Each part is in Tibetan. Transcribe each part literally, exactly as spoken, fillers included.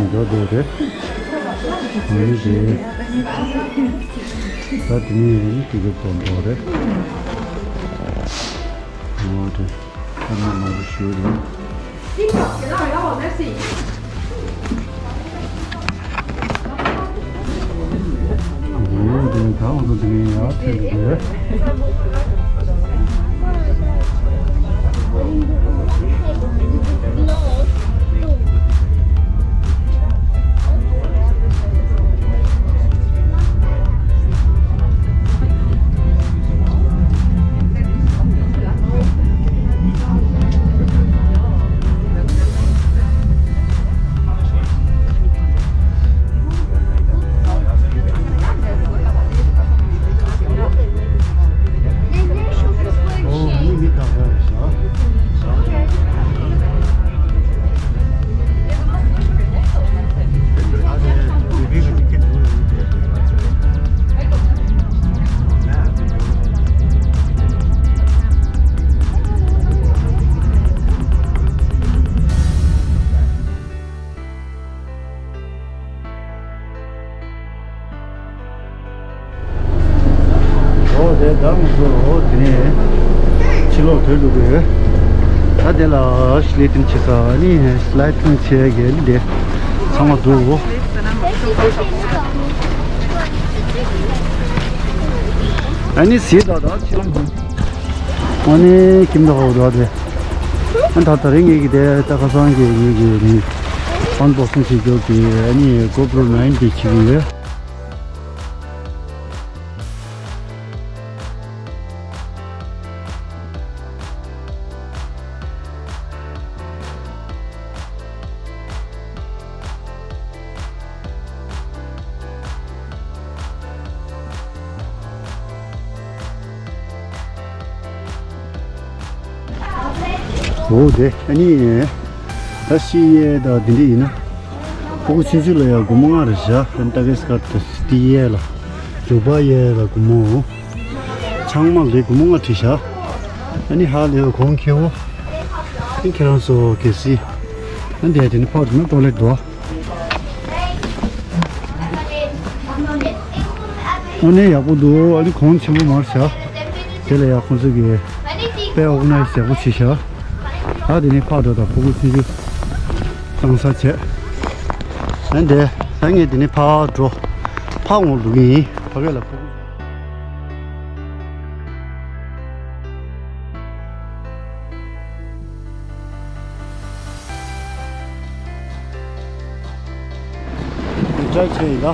འགྲོ་འདོད་རེད། ཨ་ནི་དེ། ད་དེ་ནས་ཡིན་དེ་ག་པོ་འགྲོ་རེད། འོ་དེ། ད་ང་མང་པོ་ཞུ་རེད། འོ་དེ་ད་འོ་དེ་ནས་ཡར་ཐོན་འདུག་རེད། འོ་དེ་ད་མི་ཚོ་འོ་དེ་ནས་ཕྱི་ལོགས་ཐོན་འགྲོ་གི་ཡོད། ད་དེ་ལ་སླེ་ཏིང་བྱེད་ས་ནི་སླེ་ཏིང་བྱེད་ཡ་གི་འདི་ཚང་མ་འདུག་ཨ་ནི་ཟེར་ད་ད་ཕྱི་ལོགས་འདུག་ཨ་ནི་ཁྱིམ་བདག་འོ་འདུག་ཨ་དེ། ཨ་ད་ད་རེས་ངེད་ཀྱི་དེ་ད་ཁ་སང་གི་ངེད་ཀྱི་ནི་ཨན་བོག་སིང་བྱེད་རྒྱུ་གི་ཨ་ནི་གོ་པྲོ་ནའིན་དེ་བྱེད་ཀྱི་ཡོད། འོ་དེ་ཨ་ནི་ད་ཤི་ཡས་ད་དེ་འདྲ་ཡིན་ན། ཕྲུ་གུ་ཆུང་ཆུང་ལ་ཡང་སྒོར་མོ་ལྔ་རེ་བཞག་ཨ་ནི་ཏ་གེ་སི་ཀར་ཏི་ཡས་ལ་རྒྱུག་པ་ཡས་ལ་སྒོར་མོ། ཆང་མ་ལས་སྒོར་མོ་ལྔ་བྲིས་བཞག་ཨ་ནི་ཧ་ལས་གོང་ཁེ་བོ། ཨ་ནི་ཁྱེད་རང་ཚོ་གལ་སྲིད་ཨ་ནི་དེ་དེ་ནི་ཕར་འགྲོ་ན་ཊོ་ལེཊ་འདུག་ཨ་ནི་ཡག་པོ་འདུག་ཨ་ནི་གོང་ཆེན་པོ་མར་བཞག་དེ་ལ་ཡག་ཁོང་ཚོ་གིས་དཔེ་ཨོར་ག་ནའི་ཛི་ཡག་པོ་བྱས་བཞག་ཨ་དེ་ནི་ཕར་འགྲོ་དང་ཕྲུ་གུ་ཆུང་ཆུང་གཙང་ས་བྱས། ཨ་འདི་ད་ངས་དེ་ནི་ཕར་འགྲོ། ཕར་འོང་འགྲོ་གི་ཡིན། ཕ་གི་ལ་ཕྲུ་གུ། འདི་འདྲ་བྱས་ཡིན་ད།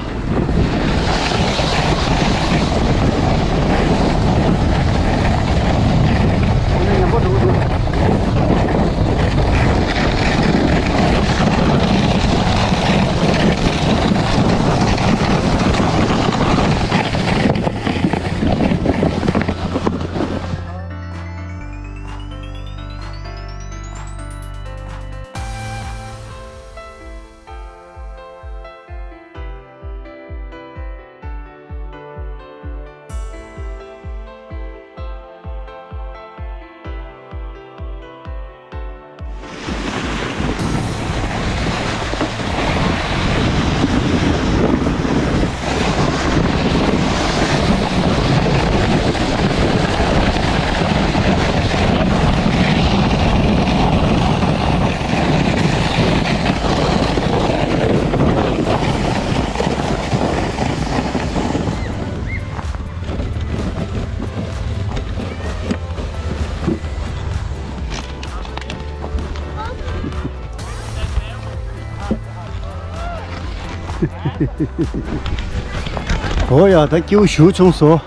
འོ་ཡ་ད་སྐྱིད་པོ་ཞེ་པོ་བྱུང་སོང་།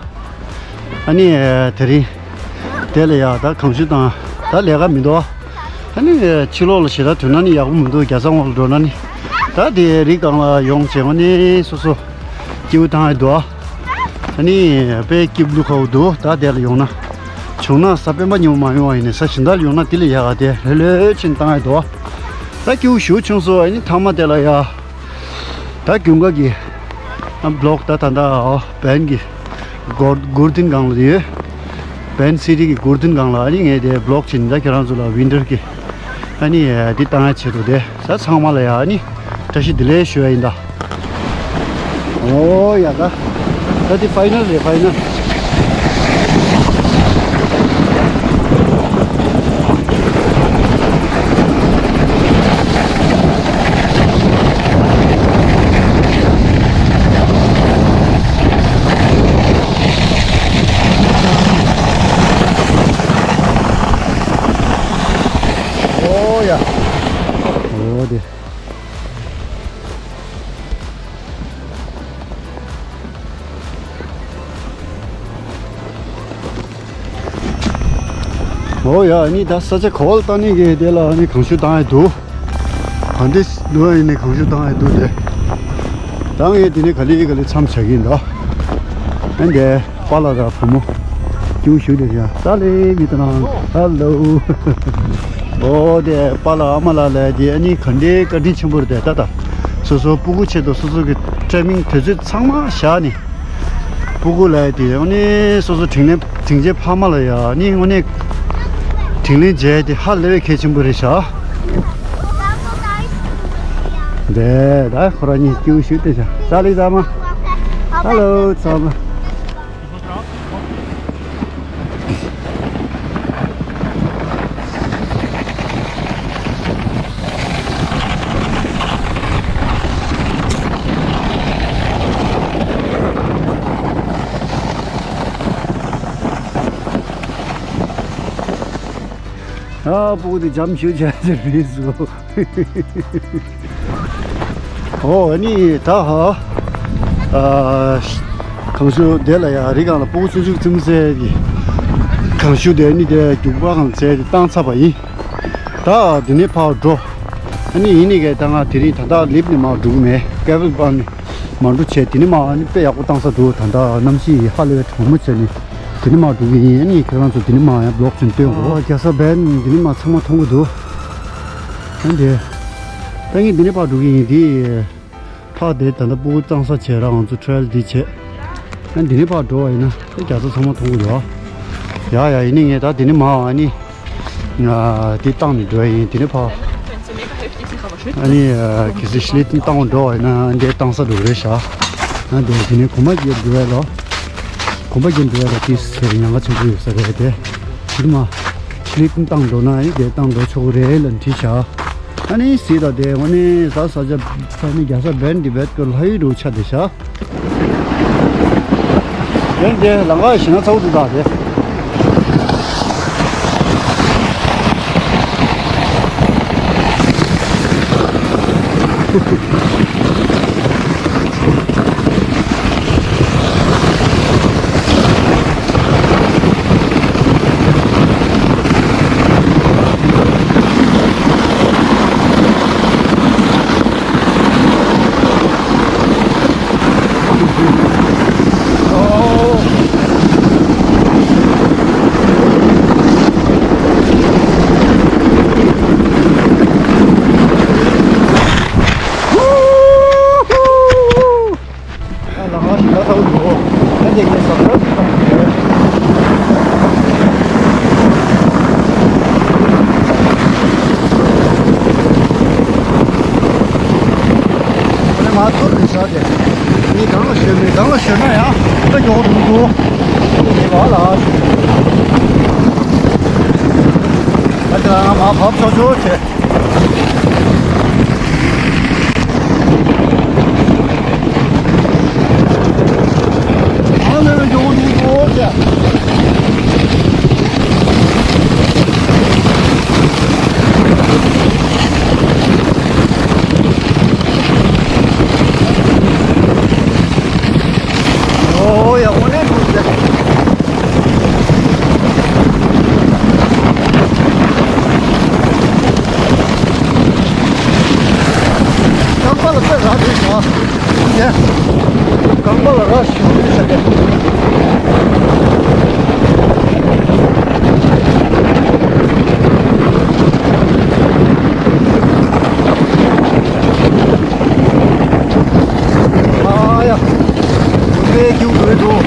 ཨ་ནི་དེ་རིང་དེ་ལ་ཡ་ད་གང་ཞུ་དང་ད་ལས་ཀ་མི་འདུག་ཨ་ནི་ཕྱི་ལོགས་ལ་ཞེ་དྲག་ཐོན་ན་ནི་ཡག་པོ་མི་འདུག་རྒྱ་ཚ་འོག་ལ་འགྲོ་ན་ནི་ད་དེ་རིགས་གང་ལ་ཡོང་བྱས་ཨ་ནི་སོ་སོ་སྐྱིད་པོ་བཏང་ཡ་འདུག་ཨ་ནི་དཔེ་སྐྱིད་པོ་ཁ་པོ་འདུག་ད་དེ་ལ་ཡོང་ན་བྱུང་ན་ས་སྤེན་པ་ཉིན་མོ་མ་ཡོང་བ་ཡིན་ནས་ས་གཞན་དག་ལ་ཡོང་ན་དེ་ལས་ཡག་ག་དེ་ལྷོད་ལྷོད་ཕྱིན་བཏང་ཡ་འདུག་ད་སྐྱིད་པོ་ཞེ་པོ་བྱུང་སོང་ཨ་ནི་མཐའ་མ་དེ་ལ་ཡ། ད་རྒྱུན་ཁ་གི་ཨ་བི་ལོག་ད་ད་ད་ཨོ་བན་གི་གུར་གུར་ཏིན་སྒང་ལ་ཡོད། བན་སི་ཊི་གི་གུར་ཏིན་སྒང་ལ་ཨ་ནི་ངས་དེ་བི་ལོག་བྱིན་ད་ཁྱེད་རང་ཚོ་ལ་ཝིན་ཊར་གི་ཨ་ནི་འདི་བཏང་ཡ་ཆེད་དུ་དེ་ད་ཚང་མ་ལ་ཡ་ཨ་ནི་ བཀྲ་ཤིས་བདེ་ལེགས་ཞུ་བ་ཡིན་ད། ཨོ་ཡ་ད། ད་འདི་ཕའི་ནལ་རེད་ཕའི་ནལ། ཨོ་ཡ། ཨོ་དེ། ཨོ་ཡ། ཨ་ནི་ད་ས་ཆ་ག་བ་ལ་བཏང་ནི་གི་དེ་ལ་ཨ་ནི་གངས་ཤུགས་བཏང་ཡ་འདུག་ག་འདྲ་འདུག་ཨ་ནི་གངས་ཤུགས་བཏང་ཡ་འདུག་དེ། ད་ངས་དེ་ནས་ག་ལེ་ག་ལེ་མཚམས་བཞག་གིན་འདུག་ཨ་འདས་པཱ་ལགས་དང་བུ་མོ་སྐྱིད་པོ་ཞིག་བསྡད་བཞག་ད་ལེ་མི་ཏ་ནང་ཧ་ལོ། ཨོ་དེ་པཱ་ལགས་ཨ་མ་ལགས་ལ་དེ་ཨ་ནི་ག་འདྲའི་བཀའ་དྲིན་ཆེན་པོ་རེད་དེ། ད་ད་སོ་སོ་སྤུ་གུ་ཆེད་དུ་སོ་སོ་གི་ཊའི་མིང་དུས་ཚོད་ཚང་མ་བཞག་ནས་སྤུ་གུ་ལ་དེ་ཨ་ནི་སོ་སོ་དྲིན་ལན་དྲིན་ཆེན་ཕ་མ་ལ་ཡ་ཨ་ནི་དངོས་གནས་དྲིན་ལན་འཇལ་དེ་ཧ་ལས་པའི་གལ་ཆེན་པོ་རེད་བཞག་དེ་ད་ཁོ་རང་གཉིས་སྐྱིད་པོ་ཞིག་བསྡད་བཞག་ད་ལེ་ད་མ། ཧ་ལོ་ཚང་མ། ཨ་སྤུ་གུ་དེ་འཇམ་ཞུ་བྱས་ཟེར་རེད་སོ། ཨོ་ཨ་ནི་ད་ཧ། ཨ་གངས་ཤུགས་དེ་ལ་ཡ་རི་སྒང་ལ་སྤུ་གུ་ཆུང་ཆུང་ཚིམ་སའི་གི་གངས་ཤུགས་དེ་ཨ་ནི་དེ་རྒྱུག་པ་གང་བྱས་ཏེ་བཏང་ཚར་བ་ཡིན། ད་དེ་ནས་ཕར་འགྲོ། ཨ་ནི་ཡིན་ནི་གས་ད་ང་དེ་རིང་ད་ལྟ་ལིབ་ནས་མར་འགྲོ་གི་མེད་ཀེ་བལ་པར་ནས་མར་འགྲོ་བྱས་དེ་ནས་མར་ཨ་ནི་དཔེ་ཡག་པོ་བཏང་ས་འདུག་ད་ལྟ་གནམ་གཤིས་ཧ་ལས་པའི་གྲང་མོ་བྱས་ནས་དེ་ནས་མར་འགྲོ་གི་ཡིན། ཨ་ནི་ཁྱེད་རང་ཚོ་དེ་ནས་མར་ཡང་བི་ལོག་ཅིག་སྟོན་དགོས། ཨ་རྒྱལ་ས་བན་དེ་ནས་མར་ཚང་མ་མཐོང་གི་འདུག་ཨ་འདི། ད་ངས་འདི་ནས་ཕར་འགྲོ་གི་ཡིན་འདི། ཕར་དེ་ད་ལྟ་སྤུ་གུ་གཙང་ས་བྱས་ར་ང་ཚོ་ཊེལ་འདི་བྱས། ཨ་འདི་ནས་ཕར་འགྲོ་བ་ཡིན་ན་ད་རྒྱལ་ས་ཚང་མ་མཐོང་གི་འདུག་ཡ་ཡ་ཡིན་ནི་ངས་ད་འདི་ནས་མར་ཨ་ནི། ང་འདི་བཏང་ནས་འགྲོ་ཡ་ཡིན་འདི་ནས་ཕར། ཨ་ནི་གལ་སྲིད་ཤི་ལི་ཏིན་བཏང་བ་འགྲོ་བ་ཡིན་ན་འདི་བཏང་ས་འགྲོ་གི་རེད་ཤག་ཨ་འདི་འདི་ནས་གོམ་པ་བརྒྱབ་འགྲོ་ཡ་ལ། གོམ་པ་བརྒྱབ་འགྲོ་ཡ་ལ་ཏིས་ཟེར་ཉེན་ཁ་ཆེན་པོ་ཡོད་ས་རེད་དེ། འདི་མ། ཤི་ལི་ཏིན་བཏང་འགྲོ་ན་ཨ་ནི་འདི་བཏང་འགྲོ་ཆོག་གི་རེད་ལབ་བྲིས་ཤག་ཨ་ནི་སྲིད་ད་དེ་འོ་ནི་ས་ས་ཆ་ས་ནི་རྒྱལ་ས་བན་དི་བེད་ཀྱི་ལྷ་ཡུལ་རུ་ཆགས་བསྡད་ཤག་ཡང་དེ་ལམ་ཁ་ཞེ་ན་ཚ་བོ་འདུག་ད་དེ། ལ་ང་ཞིག་ལ་ཐག་འགྲོ། ཨ་འདི་གའི་ཟམ་པ་འདི་བཏང་གི་རེད། ཨ་ནི་མ་ཐུར་རེད་ཤག་དེ། ངས་སྒང་ལ་ཞོན་མེད་སྒང་ལ་ཞོན་ན་ཡང་ད་མགྱོགས་འགྲོ་འདུག་ངས་བ་ལ་ཞོན། ཨ་ཅག་ང་མ་བབས་ཆོག་ཆོག་བྱས། ཨོ་ཡ་ཨོ་ནེ་འདུག་ཟེར། རྐང་པ་ལ་ཚད་རག་རེད་ཤག་ཡ། རྐང་པ་ལ་རག་ཞུ་རེད་ཤག་ཡ། ཨ་ཡ། དཔེ་སྐྱིད་པོ་འདུག་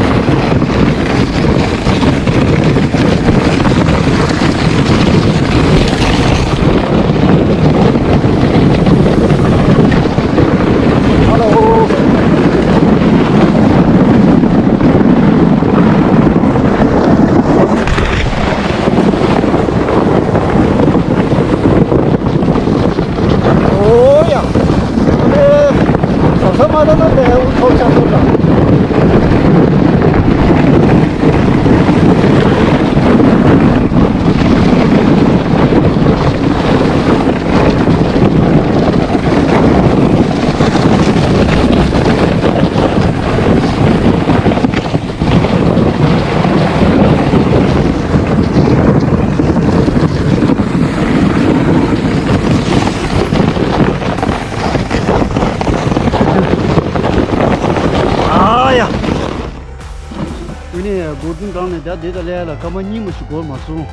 གོ་བདུན་གྲངས་ནས་ད་དེ་ད་ལས་ལ་སྐར་མ་གཉིས་མ་ཞིག་འགོར་མ་སོང་།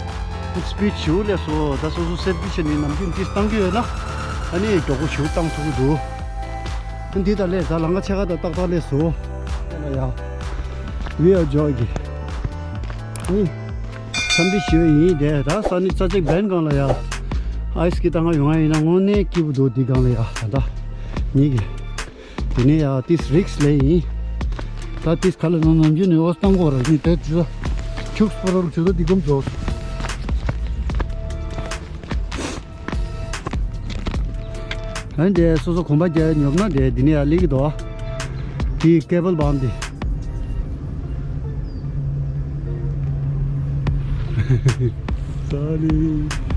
སི་པིཌ་ཞུ་ལས་སོ་ད་སོ་སོ་སེབ་ཏི་བྱས་ནས་ནམ་རྒྱུན་ཏིས་བཏང་གི་ཡོད་ན། ཨ་ནི་མགྱོགས་པོ་ཞུ་བཏང་ཐུབ་ཀྱི་འདུག་ཨ་འདི་ད་ལས་ད་ལང་ཀ་ཆེ་ཁ་ད་ཏག་ཏག་ལས་སོ། ལ་ཡ། བི་ཨར་ཇོ་གི། ཨ་ནི། འཚམས་འདྲི་ཞུ་ཡིན་དེ་ད་ས་ནི་ས་ཆ་བན་གང་ལ་ཡ། ཨའི་སི་གི་ད་ང་ཡོང་ང་ཡིན་ན་དངོས་གནས་སྐྱིད་པོ་འདུག་འདི་གང་ལ་ཡ་ད་ད། ཉིད་ཀྱི། དེ་ནས་ཡ་ཏིས་རིགས་ལས་ཡིན། ད་ཏིས་ཁ་ལ་ནང་ནམ་རྒྱུན་ནས་ཨོ་སྟང་གོ་ར་ནི་དེ་ཇུ་ད། ཁྱུགས་སྤོ་རོལ་ཇུ་ད་འདི་གོམ་ཇོ། ཨན་དེ་སོ་སོ་གོམ་པ་རྒྱག་ཉོབ་ན་དེ་འདི་ནས་ཡ་ལེགས་ཀྱི་འདུག་དེའི་ཀེ་བལ་བམ་དེ། ས་ལི།